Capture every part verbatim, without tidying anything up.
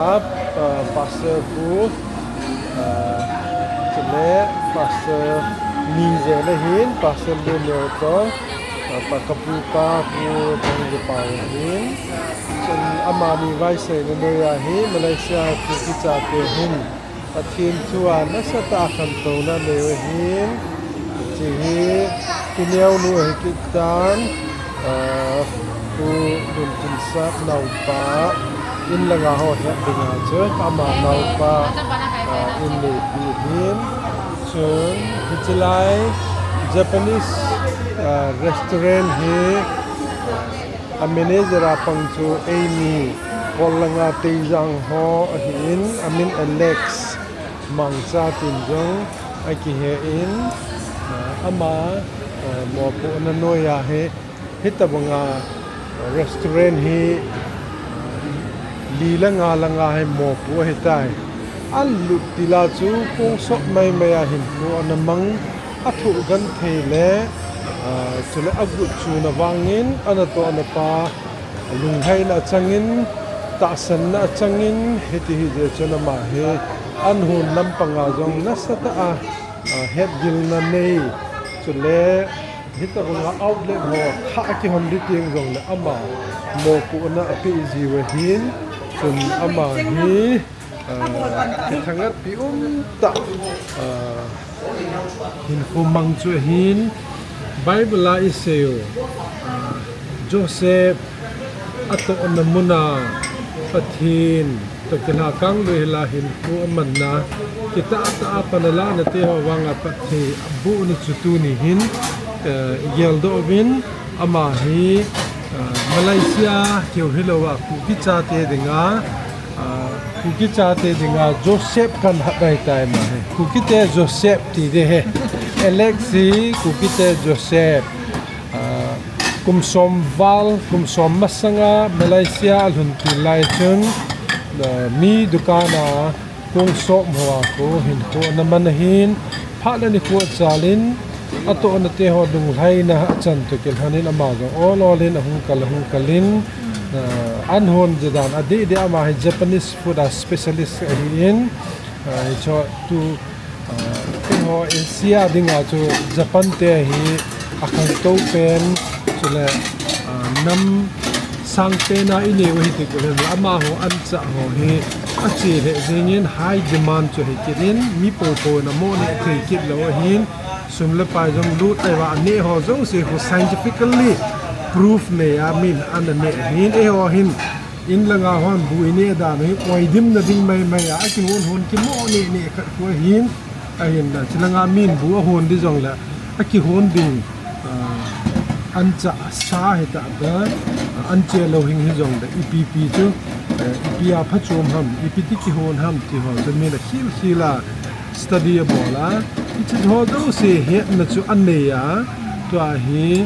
Ap, ah, Pastor Pu, ah, chule Pastor Ni jeng le hin, Pastor Lu Neo Tong, ah, pa ka pu pa Pu Tong Ju pa hin. Chun amani vaiseina noiya hi Malaysia Kuki chate hin Pathen thu a nasatah a khantouna nei u ahin. Hiche hi i neonu ahi kit tan, ah, Pu Luntinsat naupa in langa ho het dinga chu ama naupa, ah, in neipi ahin. Chun hiche lai Japanese, ah, restaurant hi a manager a pang chu eimi Kol langa Teijang ho ahin, amin Alex Mangcha tin jong akihen, ah, ama, ah, mopohna noiya hi, hitabanga restaurant hi li le nga langa hi mopoh ahitai. Alut tila chu kong sot maimai a hinkho ana mang, athoh genthei le, ah, chule agut chun avangin, anatohna pa lunglhaina achangin, tahsanna achangin, hiti hijeh chun ama hi an hon lampanga jong nasatah a, ah, hetgilna nei, chule hitabanga outlet ho kha akihon ding teng jongle ama mopohna apeh jiu ahin, chun ama hi, ah, kithangatpi umtah, ah, hinkho mang chu ahin, Bible a iseiu, ah, Joseph atohna muna Pathen toh kilhakang lou hila hinkho amanna, kitah tah a pan alahna teho vanga phatthei abohna chu tuni hin, eh, igeldoh uvin, ama hi, eh, Malaysia keu hilouva Kuki chate dinga, eh, Kuki chate dinga Joseph kahin hat ahitai ama hi. Kukite Joseph ti ding ahi. Alex hi Kukite Joseph. Ah, kum som val, kum som masanga Malaysia alhun til lai chun, ah, mi dukan a kong sop hoa kho hinkho ana man ahin, phat le nikho achalin, atohna teho lunglhaina achan toh kilhonin ama jong ol olin ahung kal, ahung kalin, ah, an hon jeh dan adeh deh ama hi Japanese food a specialist ahin, ah, hichu tu Ah, eiho Asia dinga chu Japan te hi akhangtou pen, chule, ah, nam sang pen a inei u hiti kule amaho ancha ho hi ache lheh jengin high demand chu ahi kit in mi poupou in amoh neh thei kit lou ahin, sum le pai jong lut ahiuva aneh ho jouse khu scientifically proof nei a min ana neh ahin, eiho hin in langa hon bu ineh dan hi oidimna ding maimai a, akihon hon kimoh neh neh khat khu ahin, ahinla chulanga min bu ahon ding jongle akihon ding, ah, ancha sa hita da, ah, anche lou hing hijongle ipi pi chu, eh, ipi a phachom ham, ipi ti kihon ham ti ho chu min akhel khel a study abol a, hiche ho jouse hetna chu anei a, tua hi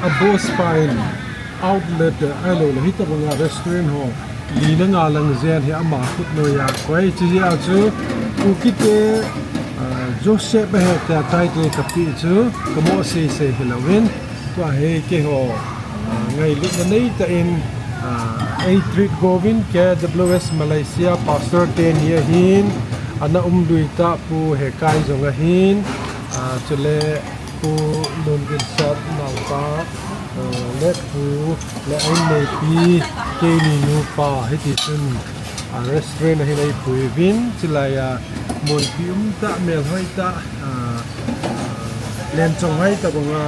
a boss pa in outlet, eh, ahilouleh hitabanga restaurant ho li le nga lang jen hi ama khut noiya koi, chujeh a chu Kukite, ah, Joseph ahi tia title kapeh chu kamoh seisei hilouvin, tua hi keiho, ah, ngailutna neitah in, ah, ei treat gouvin K W S Malaysia pastor teni ahin, ana umlui tah Pu Hekai jong ahin, ah, chule Pu Lunginsat naupa, eh, le Pu le a inneipi, keini nupa, hitichun, ah, restaurant a hin eipuiuvin, chulaiya, molpi umtah, melhoi tah, ah, ah, lenchonghoi tah banga,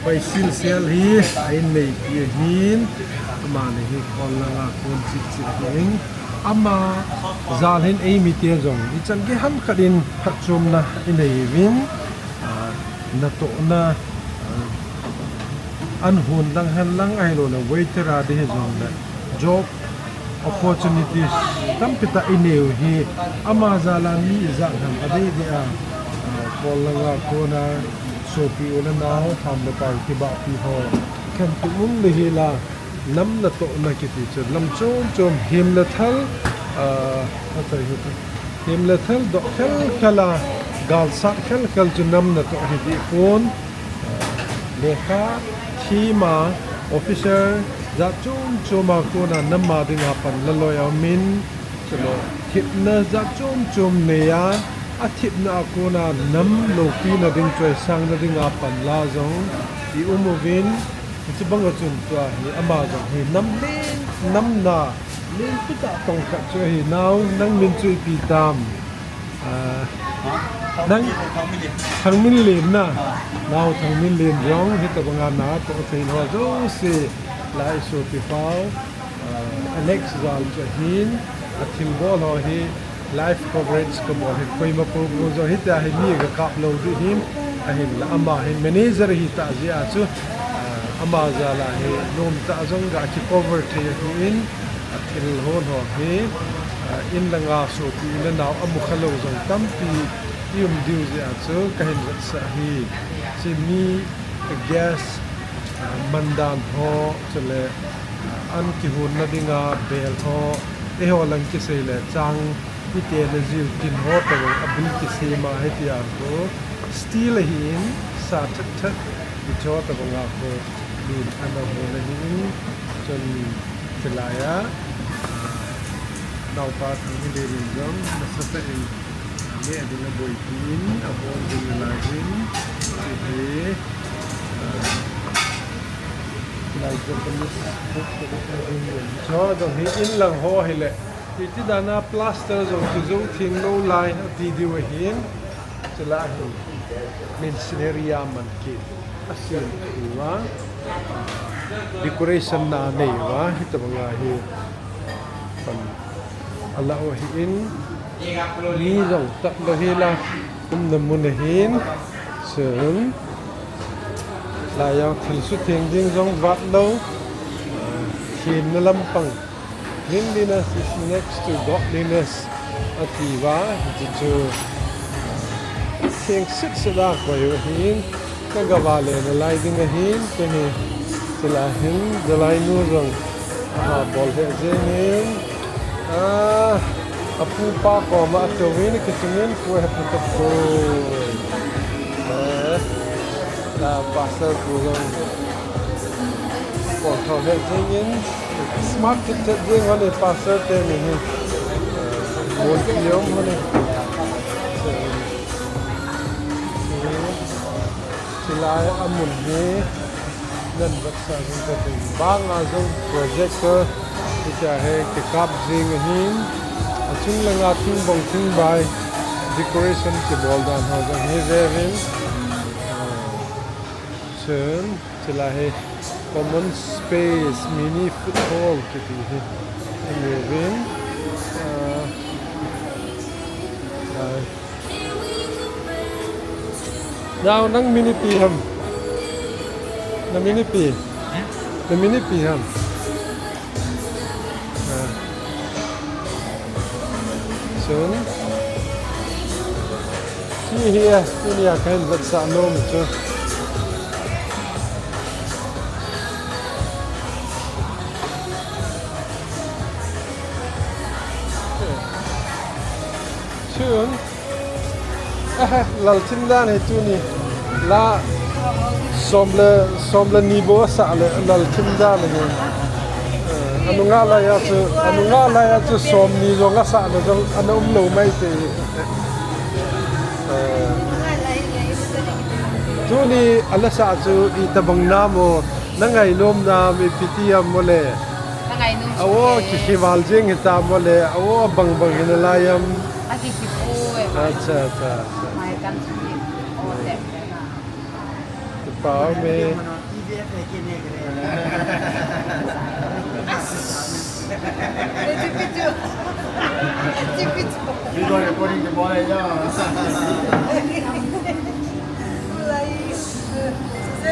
pai silsel hi, a inneipi ahin, amani hi, Kol langa kon chitchit ding, ama jal hin eimite jong, ichan gei ham khat in phatchomna ineiuvin, ah, natohna, ah, an hon lang hen lang ahilouleh waiter a ding hijongle job opportunities tampi tah ineiu hi ama jal a mi ijat ham adeh deh a, ah, Kol langa kona sopi u le nao, ham le pao kibahpi ho khentup um le hila, nam natohna kiti chu lam chom chom, hem le thal, ah, achaina hi, hem le thal doh khel khel a, galsat khel khel chu nam natoh hi dih pon, ah, lekha thim a, officer, Jat chom chom a kona nam a dinga pan la loi a um in, chule thepna jat chom chom nei a, a thepna a kona nam loupina ding, choisangna dinga pan la jong i um uvin, hiche banga chun tua hi ama jong hi nam len, nam na len pita tong khat chu ahi. Nao, nang min chu ipi tam? Ah, nang Thangminlen na. Nao Thangminlen jong hitabanga na toh thei ho jouse la i sopi pau, ah, Alex jal chu ahin, a thilbol ho hi live coverage kabol hi koima popo jong hitia hi mi ga kap lou ding hin, ahinla ama hi manager hita jeh a chu, ah, ama jal a hi nomtah jong ga ki cover thei ahin, a thil hon ho hi, ah, in langa sopi in le nao a mukha lou jong tampi i um diu jeh a chu kahin vetsah hi. Chumi, gas, ah, mandan ho, chule, ah, an kihonna dinga bel ho, eiho lang kisei le chang, ite le jiu tin ho tobang a bil kisem a hitia khu steel ahin, sa that that, hiche ho tobanga khu min ana hon ahin, chun chulai a, ah, naopa Thangminlen in jong nasatah in, ah, neh ding aboipi in, abol ding nalai in, hiche hi, ah, chulai Japanese book, book na ding in. Hiche ho jong hi in lang ho hile, iti dan a plaster jong kijou theng lou lai ati diu ahin. Chulai hin masonry a man kit a sem uva, decoration na nei uva, hitabanga hi pan ala u ahin, mi jong tah lou hi la, umna mun ahin, chun, laiya thil sutheng ding jong vat lou, ah, themna lampang. Cleanliness is next to godliness, ati uva, hiche chu theng set set a koi u ahin, ka gava le nalai ding ahin, kei hi, chulai hin, jalainu jong, aha, bol he jeng in, ah, apu pa koma atou in, kichungin, pu he pu ta pu. Eh, la pastor pu jong, bol tho he jeng in, Smart kit chet jeng hon e pastor te ni hi. Mon kiom hon e. Chulai a mun hi nan vetsah jing kate. Banga jong projector hitia hi kikap jing ahin. Achung langa thing bong thing bai decoration kibol dan ho jong hi ve uvin. Chun, chulai hi common space, mini food hall kiti hi. Hi uvin. Ah, ah. Nao, nang min ipi ham? Na min ipi? Na min ipi ham? Ah. Chun. Hiche hi a, tuni a kahin vetsah nom chu. Chun. Lal thim dan hi tuni la som le, som le ni bou asah le lal thim dan hi. Eh, anunga laiya chu, anunga laiya chu som ni jong asah le jong ana um lou mai te. Eh, tuni ala sah chu itabang nam o, na ngainom nam ipi ti ham mo le. Ka ngainom chu. Awo, kikhel val jeng hita mo le, awo, bang bang hi nalai ham. Aki kipu e. Acha, acha, acha. Mai kan chi. O te. Kipa me. Video recording ke boy ja.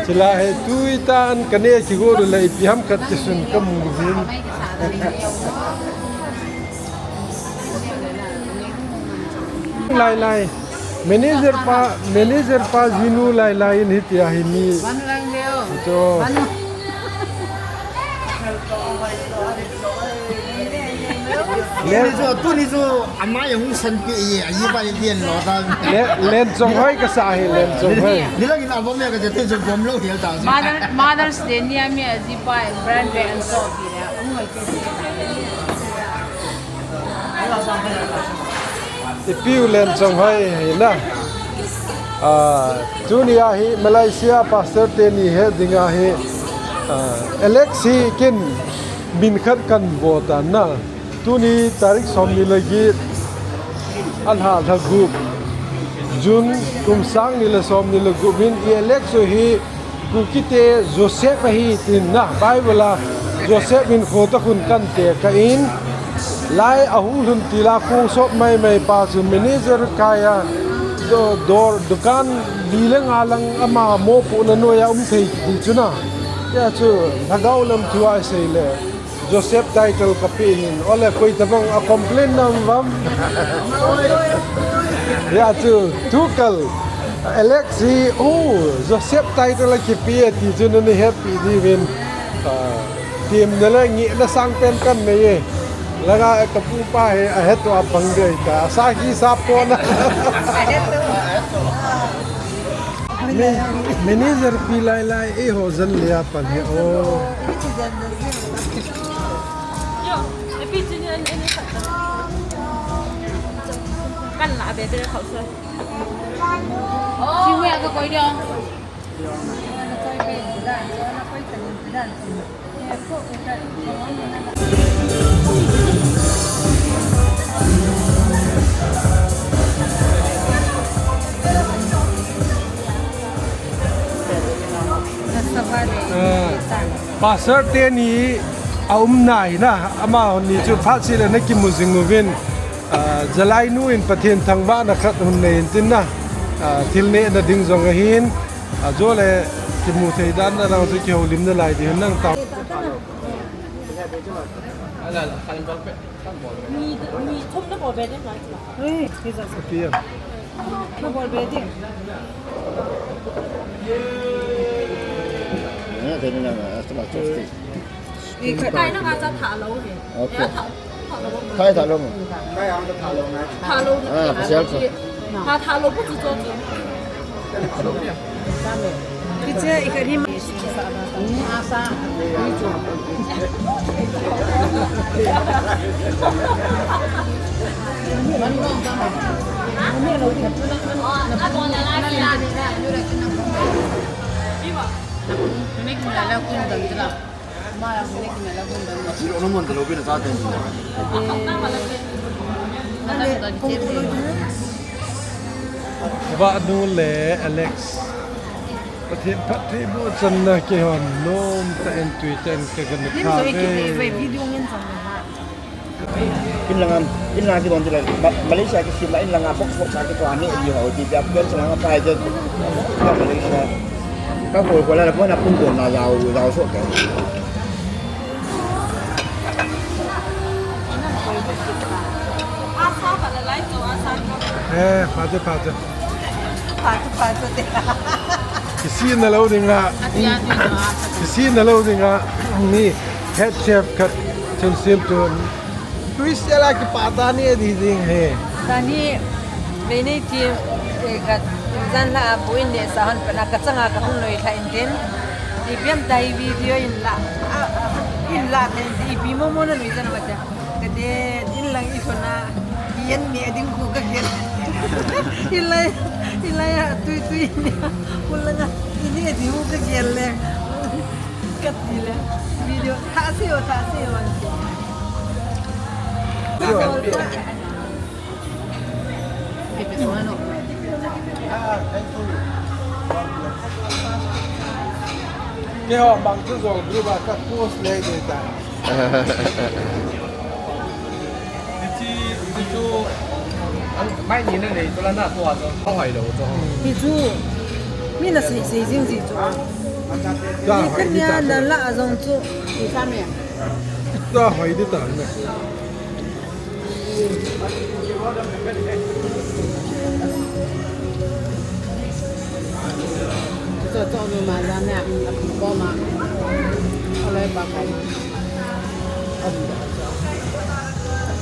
Chulai hi tui tan kane kigo le ipi ham khat kisun kamu jin. Lai lai. Manager pa, manager pa jinu lai lai in hitia hi mi. Vanu lang deo. Ito. Vanu. Len- Tuni chu, tuni chu, ama ya hung san pi ye, ayi pa ye pian lo ta. Le-, Len Chonghoi kasa hi, Len Chonghoi. Nilangin album ya kajate chu bom lo hial ta. Mother, Mother's Day ni ami aji pa brand pe an so pi le. Ipiu Len Chonghoi hi na. Ah, tuni a hi Malaysia pastor teni he dinga hi, ah, Alex hi kin min khat kan vo ta na. Tuni tarik somni le get, alha lha gup, June kum sang ni le somni le gup in i Alex u hi Kukite Joseph ahi tin na Bible a Joseph in kho ta khun kan te ka in lai a hung lhun ti la kung sop mai mai pa chu manager kaya do-, dor dukan li le nga lang ama mo pu na noya um thei ti chu na. Ya chu lhagao lam thu a sei le. Joseph title ka pe hin, ole koi tabang a complain nam vam. Ya chu, tu kal, Alex hi, oh, Joseph title a kipe ti chu nani happy di vin. Ah, tim na le ngi na sang pen kan nei e. Langa ka pu pa he a het to a bang dei ta. Sa ki sa po na. Manager pi lai lai e ho zan le a pan he o. Yo, e pi chin an, an, kan la be de khau sa. Chi we ka koi dia. Ah, Pastor teni a um nai na, amani chu phat sile na kimu jing uvin, ah, Jalai nu in Pathen thangvahna khat hun nei in tin na, ah, thil nehna ding jong ahin, ah, jole kimu thei dan na lang chu kihoulimna lai ding nang tao. Mi, mi thum na bol be ding mai chu. Ui, Jesus. Ati a. Na bol be ding. Ni thei ni na, ah, tama chopstick. Ni khai kai na ka cha tha lo he. Okay. Ya tha, tha lo. Khai tha lo mo. Tha lo. Ah, tha lo. Tha, tha lo pu chu chu chu. Kiche i ka ri ma. Vahnu le Alex. Pathen phattheiboh channa keihon nomtah in tuitah in ka gana kha ve. Inlanga, inlanga kidon tile, Ma-, Malaysia kisim la inlanga box box a kitoh a neh di ho, ti pia pia chalanga pai te, ka Malaysia. Ka khol khol la, la pon a pun don la, la, la so ke. Eh, pha te, pha te. Pha te, pha te. Kisihna lou dinga. Kisihna lou dinga. Ni head chef khat chun sim tu. Twist la kipah tani adi ding he. Tani, vei nei ti, eh, ka jan la a bu in le sa hon pana ka changa ka hung noi thla in tin. Ipi ham tai video in la, a, in la thei in tin, ipi momo na noi jan ma ta. Ka de, inlang i sona, i en me ding khu ka gel. Inlai, inlai a tui tui ni. Khu langa, ini ding khu ka gel le. Ka ti le. Video, tha se o, tha se o. Keiho bang chu Zol group a ka post le de ta. Hichu, hichu, mai ni na nei chu la na tua chu. Hoi lo chu. Hichu, mi na sei sei jing ji chu. Ni khat nia na la a jong chu. Ni sa me. Tua hoi di ta na. Cho, cho, nu ma la na, a pu ko ma. A lai pa kai.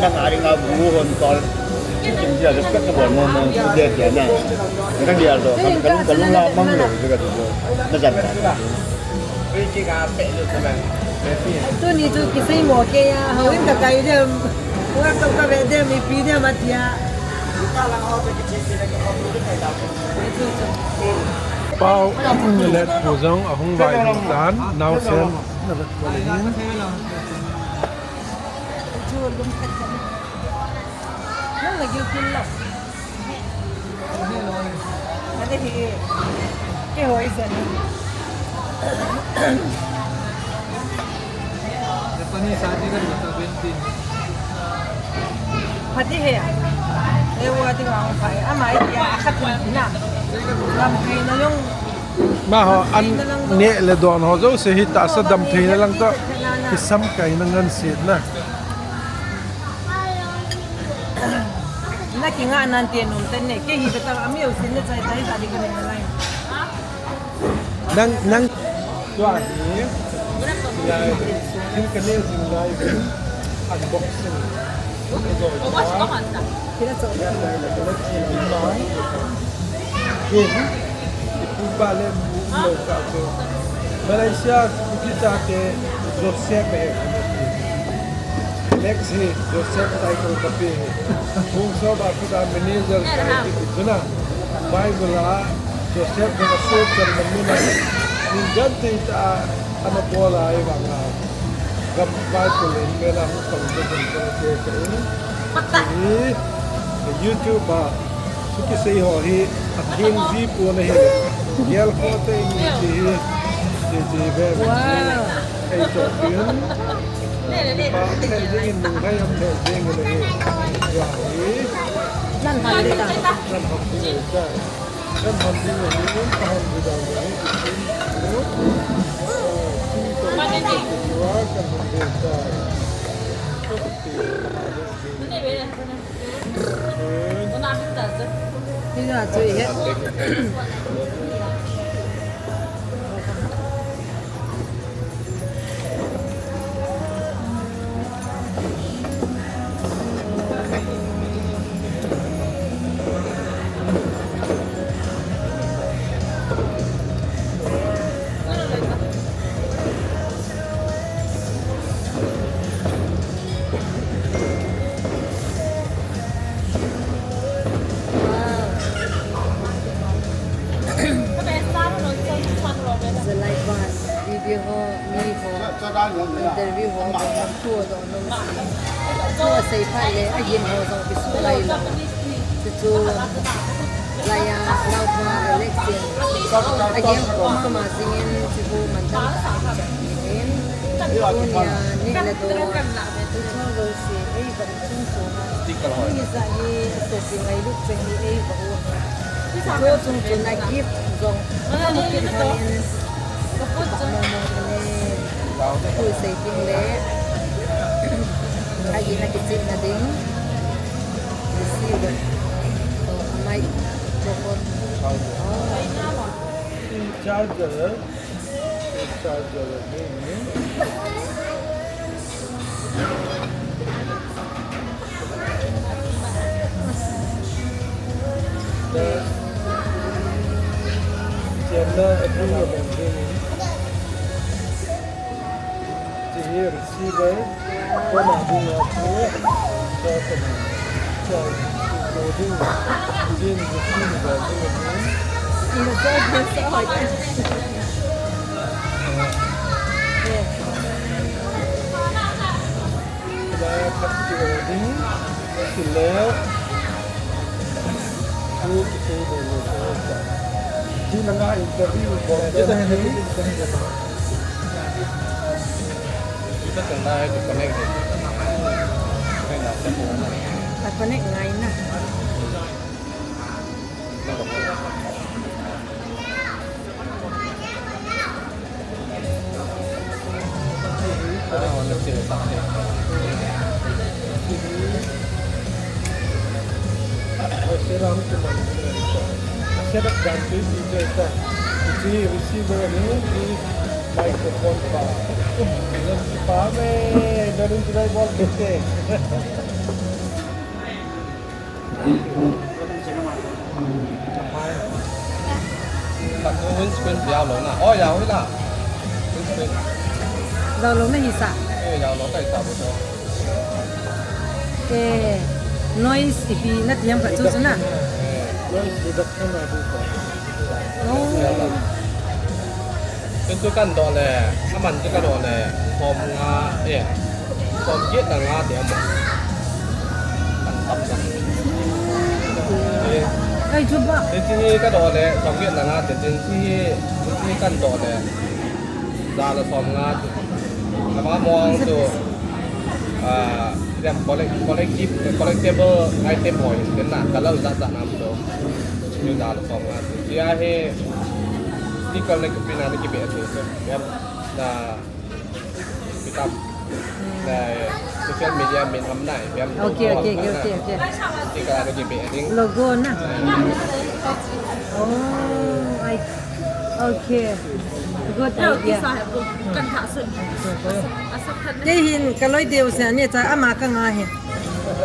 Nang a ring a bu hon tol. Kin dia respect ka bon mo mo dia dia na. Ka dia do. Kalung kalung la mang lo ka do. Na jan. Tuni chu kisei mo kei a, houin ka kai dem. World Cup ka ve dem, ipi dem atia. Pau, let pu jong ahung vai tan, naosen. Chu lum khat khat. Nang na gil pin lo. Ane hi. Kihoi zen. Japanese aunty ka ni ka twenty. Pati he. E wa ti wa pa. Ama i ya khat na. Lam kai na yung Ma ho an neh le don ho jouse hi tahsa damtheina lang toh kisam kaina ngansetna. Na kinga nan te nom tan ne, kei hi beta ami u sin na chai tai ta di ka ne lai. Nang, nang. Tua hi, lai, thil ka neh jing lai, unboxing. Malaysia, Kuki chate, Joseph e. Alex hi, Joseph title kape hi. Bung so ba kuda manager kai ki tuna. Bible a, Joseph Joseph Jalmamina min gam thei ta ana bol a, i vang a gam vai pulin mena hung pang te hun te te te in. Hi YouTube a chu kisei ho hi a thim ji pu na hi. Gel ko te in ti hi ti ti ve. Wow. Ei to pin. Pa te jing in nung hai am te jing le hi. Ya hi. Nan han le ta. Nan han le ta. Video ho, mi ho, interview ho, tu ho, tu ho sei phat le, a yin ho jong kisu lai lo. Chu chu, lai a, lau pa, Alex in. A gel ko ma ma jing in, chu bu man tam ta in chan in. Tunia, ni le do. Chu chu lo si, ei, ba chung chu na. Sticker ho. Ni za hi, se si ngai lu cheng ni ei ba u. Chu chung chu na gift jong. Ka mu ki tha in. Ka pu chung. Mo mo ni. Ka pu sei ting le. A yin a kichim na ding. Receiver. Oh, a microphone. Oh. Charger. Charger again. Chemna a ding a bang ding. Chiri receiver. Phone a ding a chu. Charger. Charger. Ding. Ding receiver ding a ding. Insert this out. Hilai a khat chu ding, chule, chu kisei le le chu ta. Chi langa interview bol te na hi. Kita kena hai tu connect ni. Kena connect ni. A connect ngai na. Microphone pa. Pa me, darin tulai bol kete. Windscreen jao lou na. Oh, jao hoi la. Windscreen. Jao lou na hi sa. Eh, jao lou ka hi sa bo to. Eh, noise ipi na tiam ka chu chu na. Eh. Noise reduction na bu ko. Oh. Chu chu kan doh le, aman chu ka doh le, som nga, eh, som get na nga te amo. Kan tam na. Eh. Ai, chu ba. Chu chu hi ka doh le, som get na nga te, chu hi, chu hi kan doh le, ja le som nga te. Ama mong chu, ah, dem collect-, collective, collectible item ho, tin na, ka lal ja ja nam to. Chu ja le som nga te. Chu hi, Sticker na kiprint a na kibe thei chu. Yep. Na pick up. Na social media min ham na. Yep. Okay, okay, okay, okay, okay. Sticker na kibe ding. Logo na. Oh, I, okay. Good idea. Kei hin ka loi deu se ni cha ama ka nga he.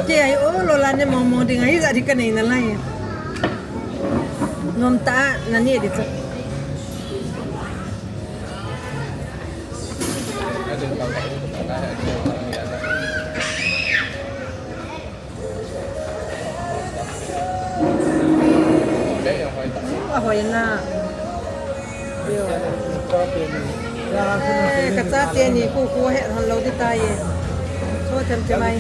Kei ai o lo la ne mo mo ding ai ja di ka nei na lai. Nom ta na ni di chu. Pai na. Yo. Ka chate ni khu khu he han lo di ta ye. Cho them them ai.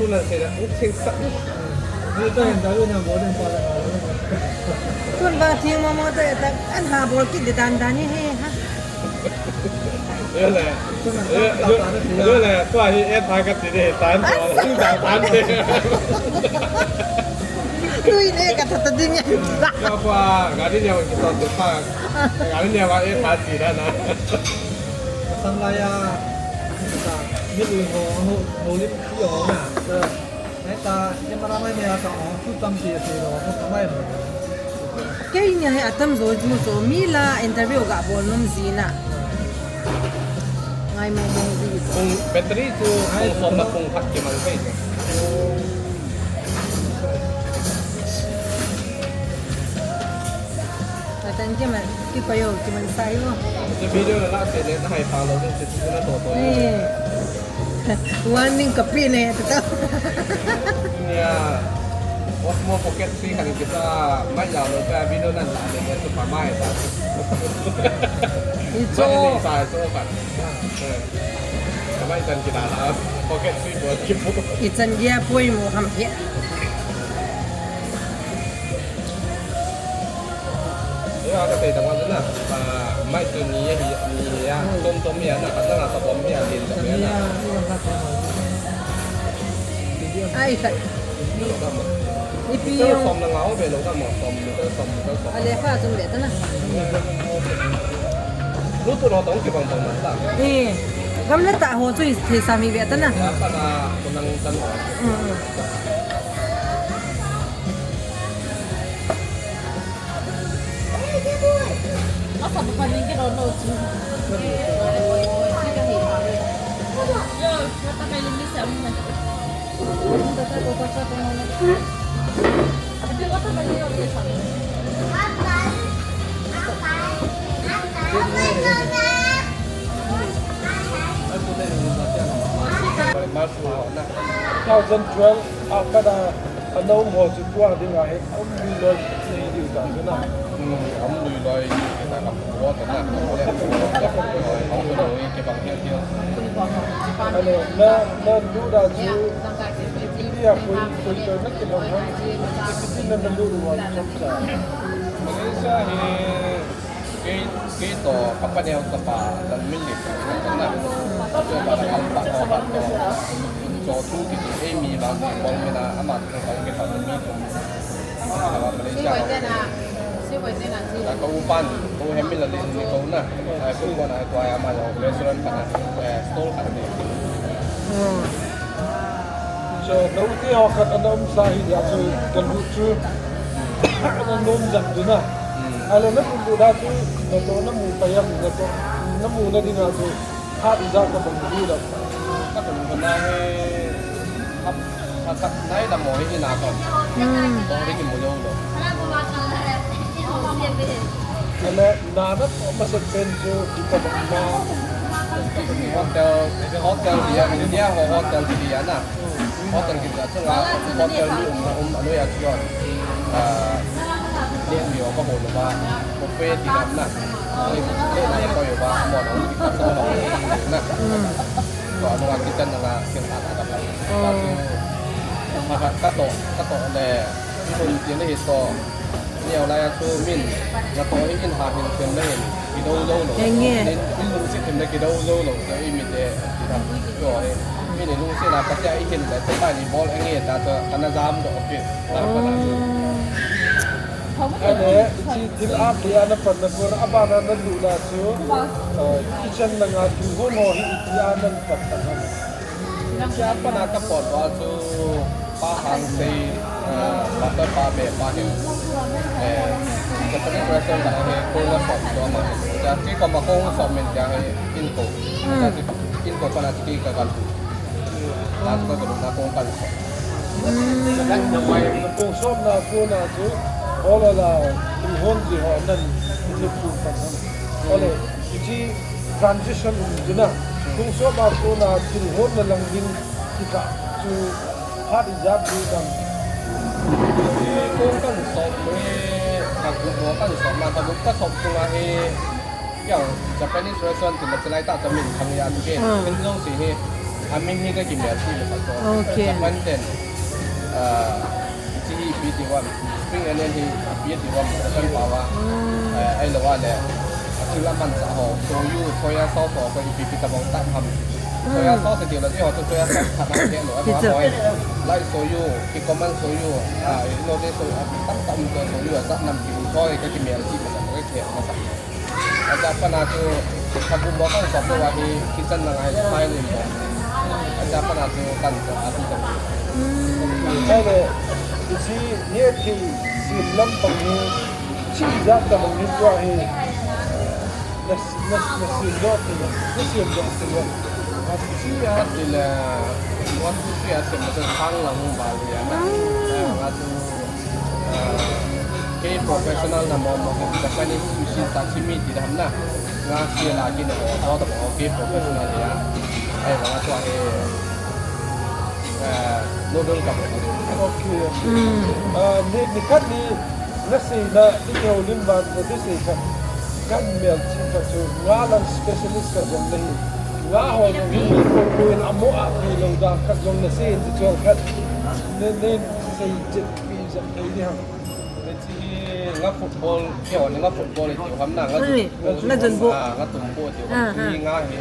Tun ba thing mo mo te ta an ha bol kit di dan dan ni he ha. Yo le. Yo le, tua hi e ta ka ti de tan tan tan. Tui ne ka tha ta ding e. Ka pa, gari ne wa ki to te pa. Gari ne wa e ta ti da na. Sang la ya. Ni lui ho ho ho li pi ho na. Nai ta, ni ma na mai ne ya ta ho, tu tam ti ti lo, ho ta mai lo. Kei ni hi atam jo ju jo mi la interview ga bol nom ji na. Ngai mo mo ji. Pung battery chu pung som na pung khat ki mang kai. Atan ki man ki pa yo ki man sai mo. Video na la se le na hai pa lo se na to to. Eh. Warning ka pi ne ta. Ya. Osmo Pocket three kan kita mai ya lo ka video nan la ne tu pa mai ta. Icho. Mai sa cho kan. Mai tan kita la. Pocket three bo ki bo. Ichan dia poi mo ham he. Io, aka tei tang wan na. Mai tu ni ya hi ni ya. Tom tom ya na, ka na ka bom ya din tom ya na. Ai khat. Ipi som na ngau be lo ka mo som, som, som. Ale fa chung be ta na. Lu tu lo tong ki bang tong na ta. Eh. Gam le ta ho chu thei sa mi be ta na. Ya pa na ko nang tan. Mm. Two thousand twelve, a khat a, ana um ho chu tua dinga hi, um lui loi, nei diu ta chu na. Hmm, um lui loi, na ka pu ho ta na, ka pu ho ta na, ka pu ho ta na, ka pu ho ta na, ka pu ho ta na. Ale, na, na lu da chu, ipi a koi, koi to na ki lo ha, ipi na na lu wa chop cha. Malaysia hi, Kei, kei to ka paneo tapa tan min ni ka na. Cho ka kam pa ko ka to. Cho tu ki ti ei mi ba ni bol mi na ama tu ka ki ta mi tu. Ka Malaysia. Ka u pan, ko hem mi la ni ko na. Ai ko ko na ko ai ama lo restaurant pa na. Eh, stall ka ni. Hmm. Cho, na u te ho khat ana um sa hi dia chu, ka lu chu, ana nom jang tu na. Hmm. Ale na lu da chu, na to na mu pa yam, na to, na mu na dinga chu, hat ija ka bang lu da. Ka to lu na he, hap, hap, hap, nai da mo hi na ko. Hmm. To ri ki mu lo lo. Ale, na na to ma se pen chu, ki ka bang na. Hotel, hotel dia, India ho hotel dia na. Hotel kita chunga hotel mi um um anoi a chuan. Ah, le mi o ka hol ba. Buffet ti lam na. Le le na ko yo ba mo na ki ka so na. Ko anoi a kitchen na kin a ka. Ka to ka to le. Kun ti le hi to. Neo lai a chu min, na to hi in ha hin them le hin, ki do zo lo. Enge. In, in lungset them le ki do zo lo, te i mi te, i tham, to hi. Min i lungset na ka te i hin le, te pa ni bol enge ta to, kana jam do, okay. Ta pa na. Oh. Ale, chi thil a pia na pan na kur, a ba na na lu la chu, eh, kitchen na nga tu hon ho hi i ti a nan pat ta na. Siapa nak ka pot wa chu pa hang sei, ah, butter pa be pa hin. Eh, Japanese restaurant ka hin ko na som do ma hin. Ja ki ko ma ko som min ja hin in ko. Hmm. Ja ki in ko pa na ki ka kan. Na ko ko na ko kan. Hmm. Ko som na ko na chu. Hola la, tu hon ji ho nan. Ni ku pa na. Ole, iti transition um jina. Kung so ba ko na thil hon na lang ding kita chu hat ijat du dam. Kung kan sop le, Ka group ho kan sop ma, ka group ka sop sunga hi, yang Japanese restaurant ti la chilai ta cha min thang ya tu ke. Hmm. Ken jong si hi, a min hi ka kimel si le ka to. Okay. Japan ten, ah, chi hi pi ti wan, spring onion hi pi ti wan, ka kan pa wa. Hmm. Eh, ai lo wa le, a chi la man sa ho, soyu, soya sauce ho, ko i pi pi ta bong ta ham. Soya sauce ti la ti ho tu soya sauce khat na ke lo, a ma mo. Lai soyu, kikkoman soyu, a, you know, this soyu, a, tam tam ko soyu, a, sa nam ki ko ka ki mel ki ma sa ko ke ma sa. A ja pa na tu, ka bu mo kan sa ko wa hi kitchen na ngai sai ni mo. A ja pa na tu kan sa a tu kan. Ai le, si ni ki si lam pa ni, si ja ta ni ko hi. Nas, nas, nas, nas, nas, nas, nas, nas. Ati a, tila, one, two, three, ati, masa sang lang hung bal ya na. Ah. Eh, nga tu, ah, kei professional na mo, mo, Japanese sushi sashimi ti dam na. Nga si la ki na mo, mo, mo, kei professional ya. Ai, nga tu, eh, eh, noodle ka mo. Okay. Hmm. Ah, ni, ni kat ni, Nasei na, i houlim vang, na thusei khat, kan melchih khat chu, nga lang specialist khat jong nahi. Nga ho jong hi, mi koi koi in amo a thei lou dan khat jong nasei in, ti chol khat. Na, na sei chet pi jong thei ding ham. Na chi hi nga football, kei ho ni nga football i tiu ham na, nga jun, nga jun bo. Ah, nga tum bo i tiu ham. Ah, ah. Hi nga hi,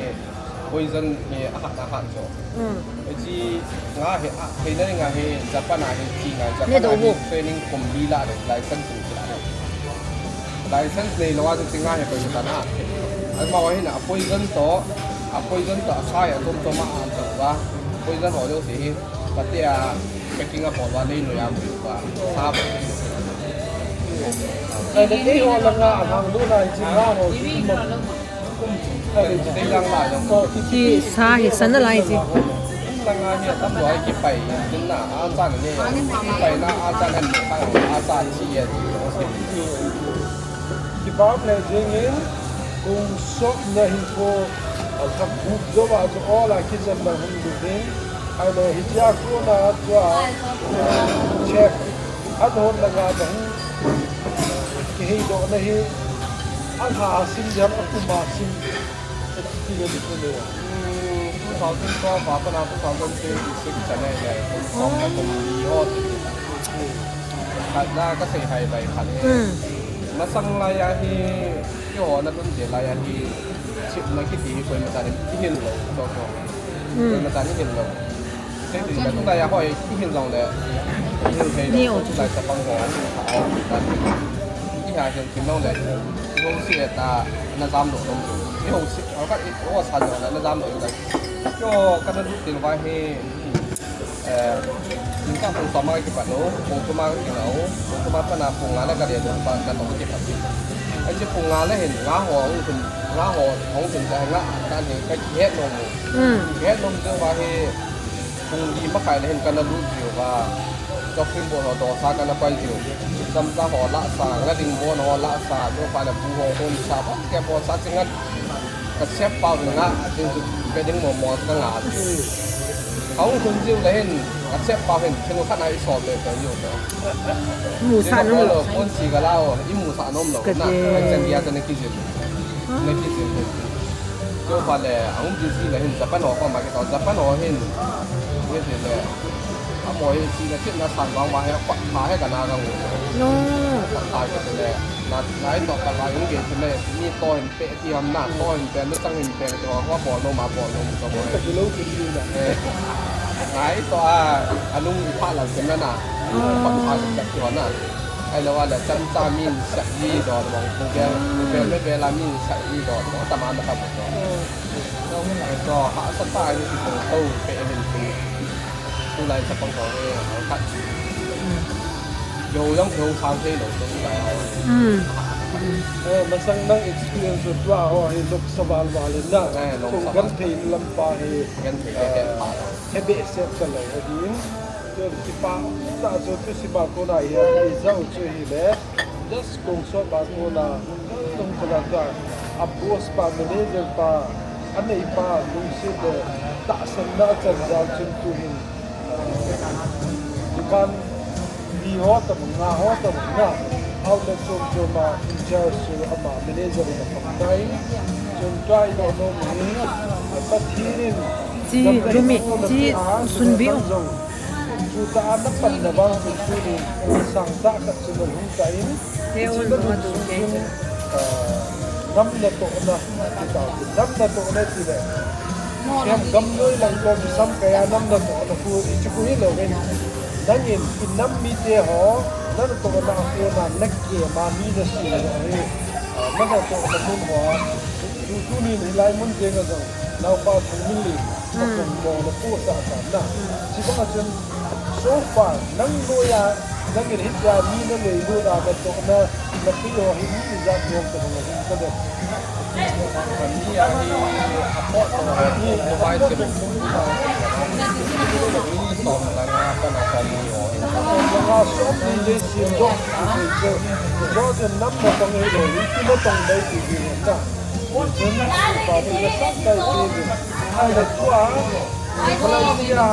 poison hi a hat, a hat chu. Hmm. Hiche nga hi, a, thei na nga hi Japan a hi chi nga, Japan a hi training kum li la le, license kum li la le. License nei lou a chu chi nga hi koi tan a. Ama hi na poison to, a poison to a sai a tum to ma a to wa. Poison ho lo si hi, pati a packing a bol wa nei no ya mu wa. Sa ba. Ai de kei ho la nga a hang lu na chi nga ho chi ma. Hi sa hi san nalai ti. Kipah le jingin, kong sop na hinkho, a thak gup jo a jo ola kitchen na hung du hin. Ai lo hi chia ko na chua chef an hon na nga ba hung kihei do na hi. An ha sin jam a kuma sin. Experience ko le. Hmm, two thousand twelve a pat na two thousand twenty-six a nei le. Kum som le kum li ho ti. Khat na ka sei hai bai khat. Hmm. Masang lai a hi, kei ho na tun te lai a hi, chip na kiti hi koima chan i hil lou, so so. Hmm. Koima chan i hil lou. Sei ti ka tu lai a hoi, i hil jong le, i hil thei lou, so tu lai chapang ho, a hung tha ho, ta. I ha hil thim jong le, i hung si e ta, na jam lou lou. I hung si, a ka i, o sa jong le, na jam lou lou. Kei ho ka na lut til vai hi, eh, in ka pung som a kipat lou, pung thum a kila u, pung thum a pat na pung nga le ka le lou, pa ka tong kipat. Ai chi pung nga le hin, nga ho hung thum, nga ho hung thum ka nga, ka hin, ka het lou mu. Hmm. Het lou mu va hi, Pung li makhai le hin kana lut jiu va. Chopping board ho dosa kana pai jiu. Chamcha ho lahsa, nga ding board ho lahsa, chuphat le bu ho hon sa, ba kei bolsa chinga. Ka chep pau nga, ding chu bedding mo mo ka nga. Ahung lhun jiu le hin, ka chep pau hin, thil khat na i sol be be jiu. Mu sa nom lou. Kon si ka lao, i mu sa nom lou. Ka na, je. Ka chen dia ta na kijil. Na kijil. Chuphat le, ahung busy le hin Japan ho koma kito, Japan ho hin, nge ti le, amaho hi china china san vang vang hi, pat tha hi kana ka ngu. No. Pat tha kiti le, na, nai to ka va yung ge ti le, mi to hin pe ti ham na, to hin pe, lu tang hin pe ti ho, wa bol nom a bol nom to mo. Ka ti lo ti ti na. Eh. Nai to a, anung i pha lang ti na na. Pat tha kiti ho na. Ahilou le, chamcha min sa i do mo, bel, bel, bel, bel a min sa i do mo, tama na ka mo. Dong, eh, to, hahsa tah in kihong to, pe hin tu. Tulai chapang ho, eh, hahsa. Yo, jong kihong sang thei lou, tulai ho. Mm. Eh, masang nang experience tua ho, hi lok sa val val in na. Eh, lok sa val. Kong genthei lam pa hi. Genthei, eh, genthei pa. He behseh talou, ahin. Chun kipa tah chu thusim a kona hi, a, i jao chu hile. Just kong sop a kona, hung kal, hung kal a tua. A boss pa, manager pa, a neipa, lungset le tahsanna a chan jal chun tu hin. Dukan li ho tam, nga ho tam, nga. Outlet chom chom a in charge chu ama manager in apang tai. Chun try lou nom hi, Pathen in chi gamna lumi, chi sunbi jong chu ta na pan na bang chu chu ni sang ta ka chu na hung ta in. He chi on na ma tu sun ke. Chu, ah, nam na to na, nam na to na ti le. Siam gam noi lang ko bisam kaya nam na to na ku i chu ku hi lo ve. Nangin i nam mite ho, na na to na ko na na ke ma mi na si na hi. Ah, na na to na mun ho. Tu tu ni ni lai mun te nga jong. Nau pa thang min li. Hmm. Ko na ko sa sa na. Hmm. Si ba chun so far nang lo ya, nangin hitia mi na le lo da ka to na, na pi ho hi mi za ko ka na hin ka de. Ni a hi a po to ni mobile se. Ni som la nga pa na sa ni ho. Nga som ni le si do. Jo je nam na tong he lo, ni ti na tong dai ti ni na. Chun pa ti na sa dai ti ni. Ai la tua. Malaysia.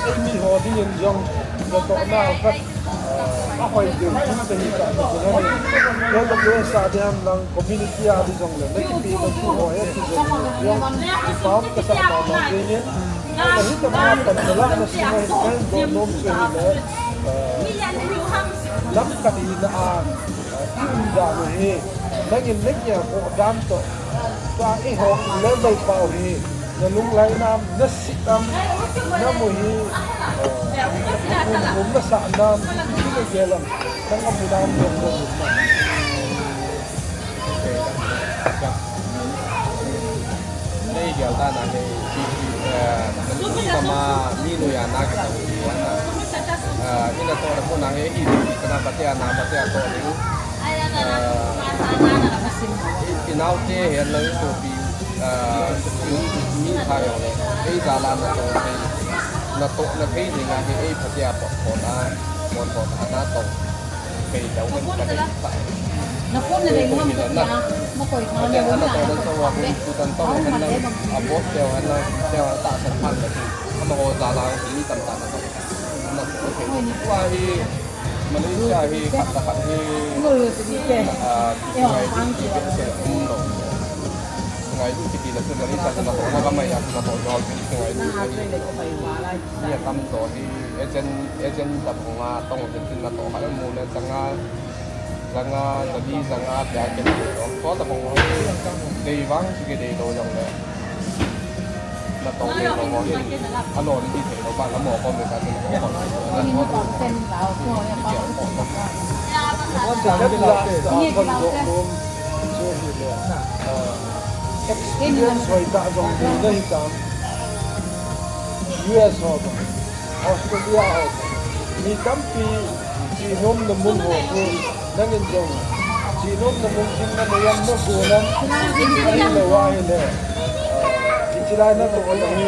Ei mi ho ding in jong. Na to na ka. A hoi ding, kum te hi ka, ka jing ani. Ke ka jing sa ding ham lang community a ding jong le, na kipe na thu ho he, ki jong le, jong, ki pam ka sa ma ma ding in. Na hi ta ma ta na la na sum he, kan do nom chu hi le, eh, lam ka hi na a, eh, i um da na hi. Nangin na kia ko dan to. Ka i ho level pau hi. Na lunglai nam, na sit am, na mu hi, eh, um, um, na sa nam, hi na gel am, na ngam nam, na ngam nam. Nei gel ta na nei, eh, na sama mi nu ya na ka ta wi ya na. Eh, ina to na ko na he i, kana patia na patia to ni. Eh, i, i nau te he na so pi. Ah, mi, mi kha jong le, ei jal a na tong thei, na toh na thei ding a hi ei phatea pon, pon a, pon, pon a na tong thei lou kan ka dei ta. Na phone na dei ngam ta na. Ma koi kha le na tong na tong wa bu tu tan tong na na, a boss te wa na, te wa ta san phan na. Ama ho jal a hi tam ta na tong. Na tong thei. Wa hi Malaysia hi khat le khat hi, ah, ngai lu kiti le se um lo. Ngai lu kiti le se Malaysia se na to, na ka mai ya se na to, jol kiti se ngai lu kiti. Ni a tam to hi, agent, agent ta bong a, tong agent na to, ka mu le janga, janga, jadi janga, pia kiti to. To ta bong hi, dei vang, si ke dei lo jong le. Na tong le tong ho hin. A lo ni thei lo ba na mo ko me ka tin ko ko. Experience hoi ta jong ni na hi ta. U S ho. Australia ho. Mi tampi chenom na mun ho chu nangin jong chenom na mun jing na mayam na go na ni le wa hi le. Ichilai na to na hi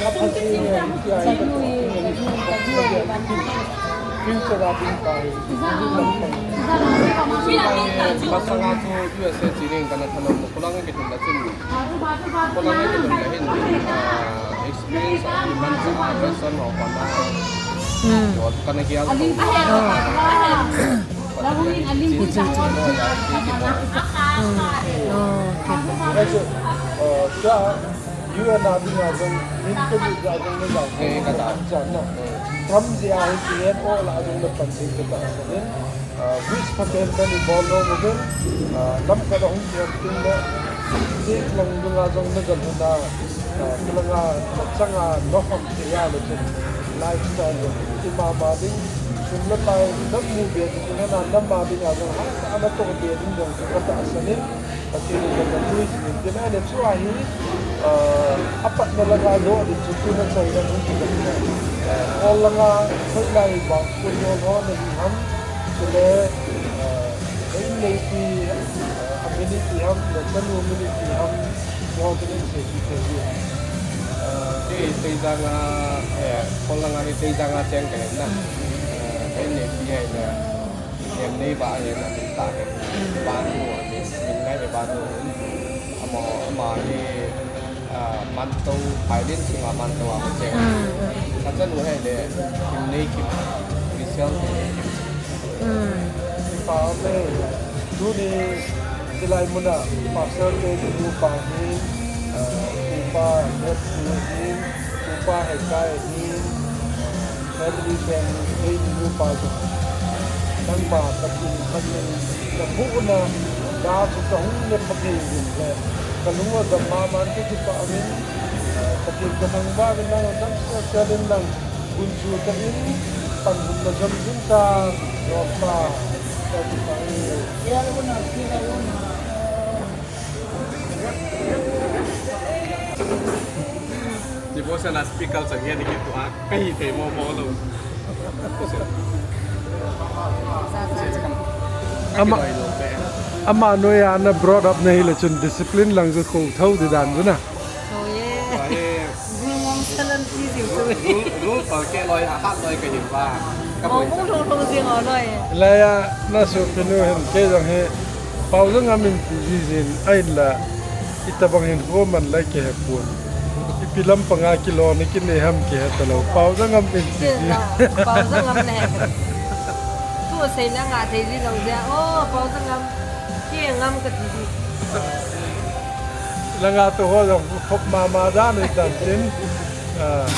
a pha chi ne hi ai ka to. Future a ding pa hi. Masanga chu U S A chi ning kana thanom ko lang ke tun da chin. Ko lang ke tun da hin. Ah, experience a man chu a person ho ko na. Hmm. Yo kana kia. Oh. Chi chi chi. Hmm. Oh, okay. Tua, tua, U N a dinga jong, interview a jong na jao. Eh, ka ta. Chan na. Kam jia hi ki en o la jong na pan sin ka ta sa din. Ah, wish phaten kan i bol nom uvin, ah, lam ka da hung kiam tin le, ti lang dunga jong na gal huna, ah, kalanga, na changa, na hom te ya le tin, lifestyle le, ti ma ma ding, sum le pai, na mu be ding, na na, na ma ding a jong, ha, na to be ding jong, ka ta sa nin, Pathen in na lui jing in, tin a le chu a hi, ah, a patna langa doh ding chu tu na chai na hung ki ding na. Ah, kol langa, khoi lai bang, kun hol ho na hi ham, chule, ah, ka in nei pi, ah, a mini pi ham, le chanu mini pi ham, ho tu na sei pi thei hi. Ah, kei Teijang a, eh, kol langa hi Teijang a cheng ka hi na. Ah, ka in nei pi hai na. Em nei ba em na min ta em. Ba nu, min ngai em ba nu. Ama, ama hi, ah, man to, pai din si ma man to ama che. Hmm. Ka chan u hai le, kim nei kim, resell kim nei kim. Hmm. Pa me, tuni hilai muna pastor te ni nu pa hin, ah, upa Nepsu hin, upa Hekai hin, family, family, ei ni nu pa chu. Nangma Pathen khat ni, na bu na, na chu ka hung ne Pathen din le, ka lung a dam ma man ke chu pa min, ah, Pathen ka thangvah in nang, nang special in nang, Gunchu ka in, pangun na jam ding ka, Lord pa, ka ti pa e. Devotional speaker sa niya ni kito ha, kahi thei mo mo lo. Ama, ama noiya na brought up na hile chun discipline lang chu ko thou di dan chu na. Choi e. Choi e. Gu ngom salan ti jiu chu. Gu, gu pal ke loi, a hat loi ka hin ba. Ka boi. Mo mo lo lo jing o loi. Laiya na sopinu hin kei jong hi Paojangam in ti ji jin a in la itabang hin ho man lai ke he pon. Ipi lampanga kilo ni kine ham ke he talou. Paojangam in ti ji. Paojangam ne. Tu sei na nga thei ji lo ja. Oh, Paojangam. Ki ngam ka ti ji. Langa tu ho jong khop mama dan ni dan tin. Ah.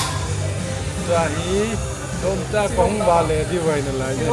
Ja hi, dom ta kong ba le di vai na lai ne.